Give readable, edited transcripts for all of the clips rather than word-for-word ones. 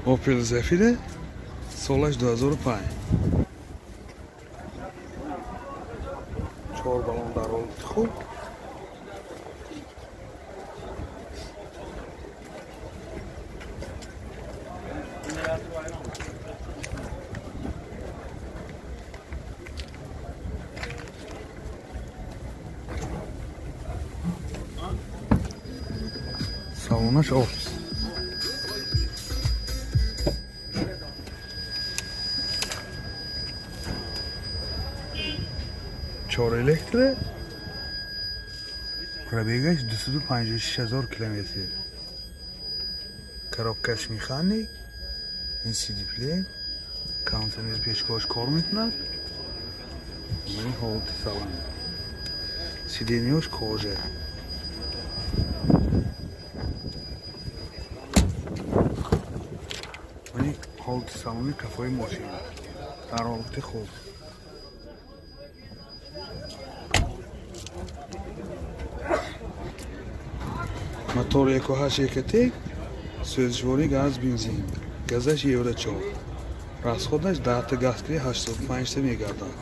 Opel Zafira, солаш 2005. Чор баллон дар ҳолати хуб. Салонаш офис. Чор электро, пробегаш 256 000 километр, коробкаш механик, ин CD плеер, кондиционер пешкош кор мекунад. Ин ҳолати салон, сиденьяш кожа. Ин ҳолати салони кафои мошин дар ҳолати хуб. Мотор 1.8 ECOTEC, сӯзишворӣ газ бензин, газаш евро 4, расходаш 10-та газкири 85-та мегардад.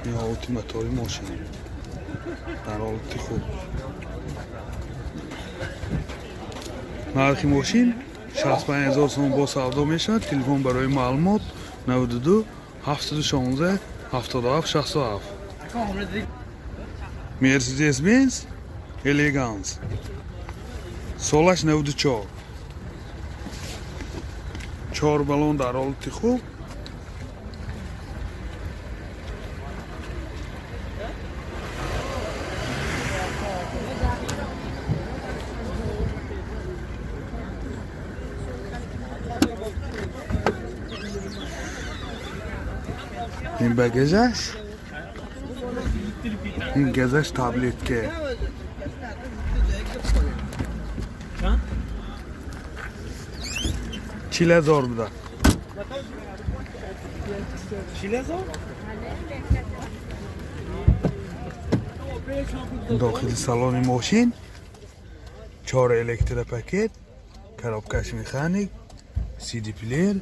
Ин ҳолати мотори мошин дар ҳолати хуб. Нархи мошин 65 000 сомон, бо савдо мешавад. Телефон барои маълумот: 92 716 77 67. Мерседес Бенз Элеганс, солаш 94, чор баллон дар ҳолати хуб. Ин багажаш, ин газаш таблетка. 40 000 буда. 40 000? Дохили салони мошин чор электропакет, коробкаш механик, CD плеер,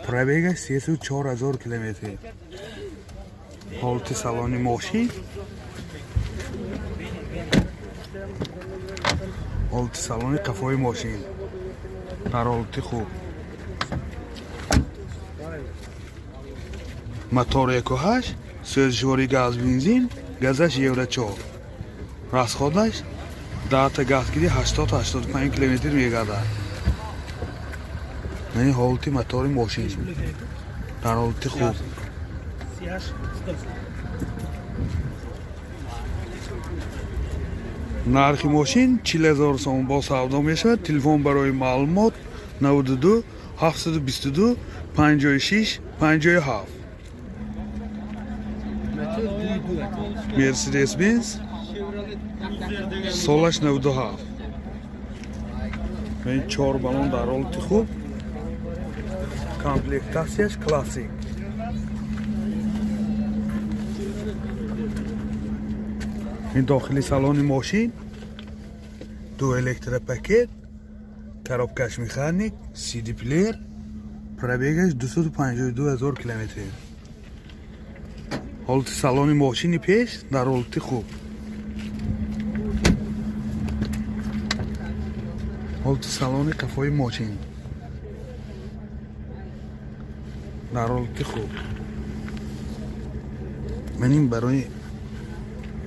пробегаш 304 000 километр. Ҳолати салони мошин, ҳолати салони қафои мошин дар ҳолати хуб. Мотор 1.8, сӯзишворӣ газ бензин, газаш евро 4, расходаш 10-та газгирӣ 80-85 километр мегардад. Яъне ҳолати мотори мошин дар ҳолати хуб. 38. Нархи мошин 40 000 сомон, бо савдо мешавад. Телефон барои маълумот: 92 722 56 57. Мерседес Бенз, солаш 97, ин чор баллон дар ҳолати хуб, комплектатсияш классик. Ин дохили салони мошин: ду электропакет, коробкаш механик, CD плеер, пробегаш 252 000 километр. Ҳолати салони мошини пеш дар ҳолати хуб. Ҳолати салони қафои мошин дар ҳолати хуб. Ман ин барои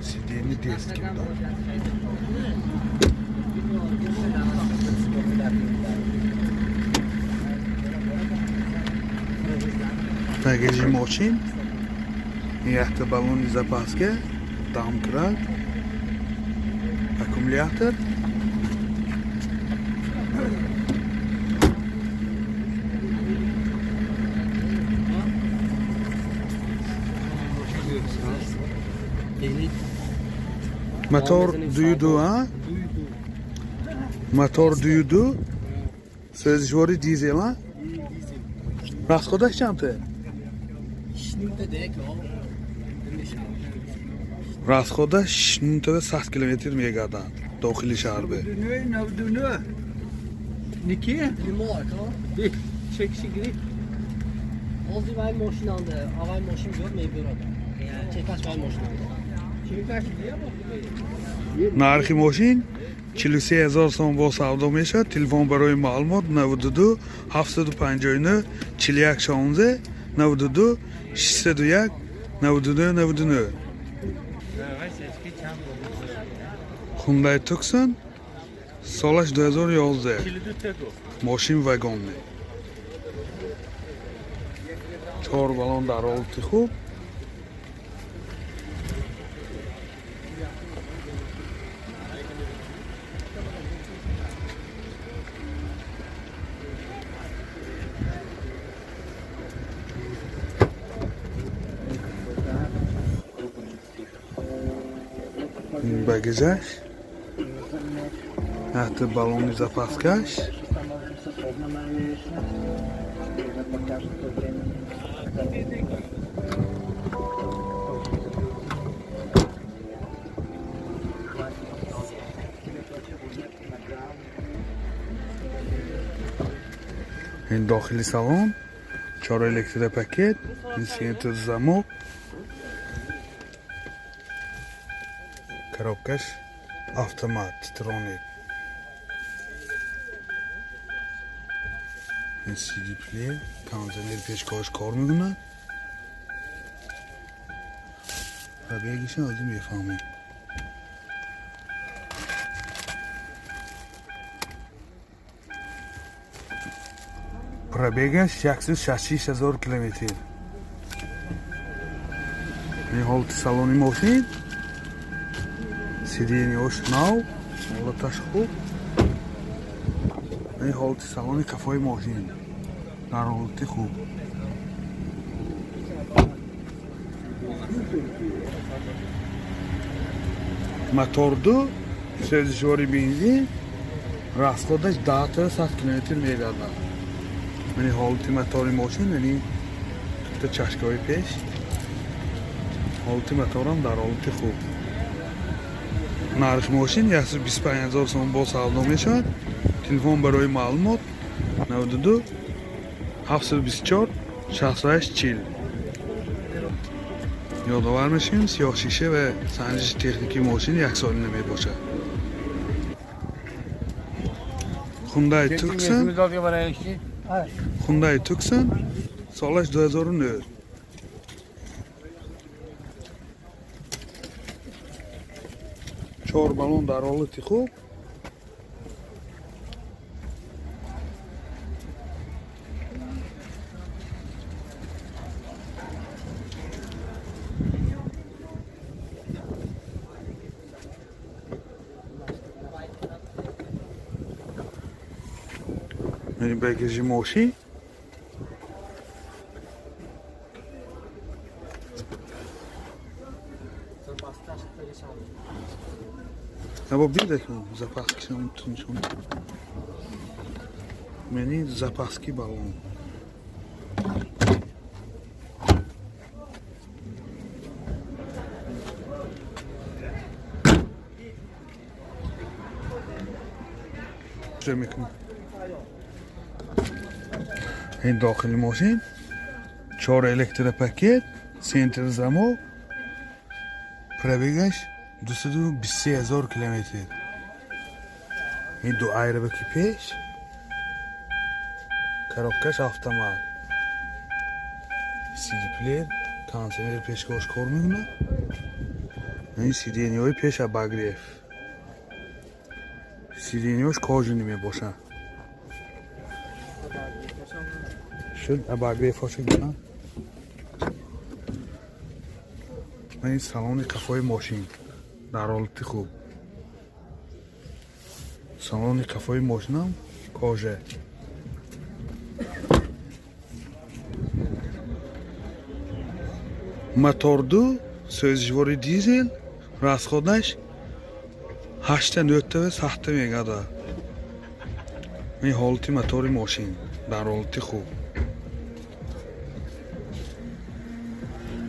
сидени детский будам. Багажи мошин: якта баллони запаска, домкрат, аккумулятор. Мотор 2.2, а? Мотор 2.2, сӯзишвори дизел, а? Расходаш чандта? Расходаш 6 километр мегардад дохили шаҳр бе. Ники? Нима ака. Чекши гирифт. Ҳозир вай мошинанда, аввал мошин биёд мебурад. Чекаш вай мошинанда. Чекаш дия. Нархи мошин 43 ҳазор сом бо савдо мешавад. Телефон барои маълумот 92 759 41 16, 92 601 99 99. Хундай Туксон, солаш 2011, мошин вагонный, чор балон дар ҳолати хуб. Багажаш, ҳатто балони запаскаш. Ин дохили салон, чор электропакет, ин центр замок, коробкаш автомат титроник, ин CD плеер, кондиционер пешкош кор мекунад. Пробегиша ҳозир мефаҳмем. Пробегаш 166 ҳазор километр. Ин ҳолати салони мошин, сиденьяш нав, ҳолаташ хуб. Ин ҳолати салони қафои мошин дар ҳолати хуб. Мотор ду, сӯзишвори бензин, расходаш 10 та 100 километр мегардад. Яъне ҳолати мотори мошин, яъне дута чашкаҳои пеш, ҳолати моторам дар ҳолати хуб. Нархи мошин 125 ҳазор сом бо савдо мешавад. Телефон барои маълумот 92 724 68 40. Ёдовар мешавем, сиёҳшиша ва санҷиши техникии мошин яксолина мебошад. Хундай Туксон, Хундай Туксон, солаш 2009. Чор балон дар ҳолати хуб. Ин багажи мошин. Запаскаш перешан. Або бидакам запаскишам туншон. Мени запаски балон. Чӣ мекунам? Ин дохили мошин, чор электропакет, центр замок, пробегаш 223 ҳазор километр. Ин ду айрабаки пеш, коробкаш автомат, CD плеер, кондиционер пешкош кор мекунад. Ин сиденьяҳои пеш обогрев, сиденьяш кожаный мебошад. Шуд, обогревҳошо гирам. Ин салони қафои мошин дар ҳолати хуб. Салони қафои мошинам кожа. Мотор ду, сӯзишвори дизел, расходаш ҳашта нӯҳтава сахта мегардад. Ин ҳолати мотори мошин дар ҳолати хуб.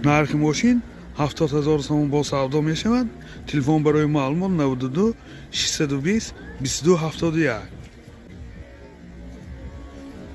Нархи мошин 70 ҳазор сомон бо савдо мешавад. Телефон барои маълумот 92 620 22 71.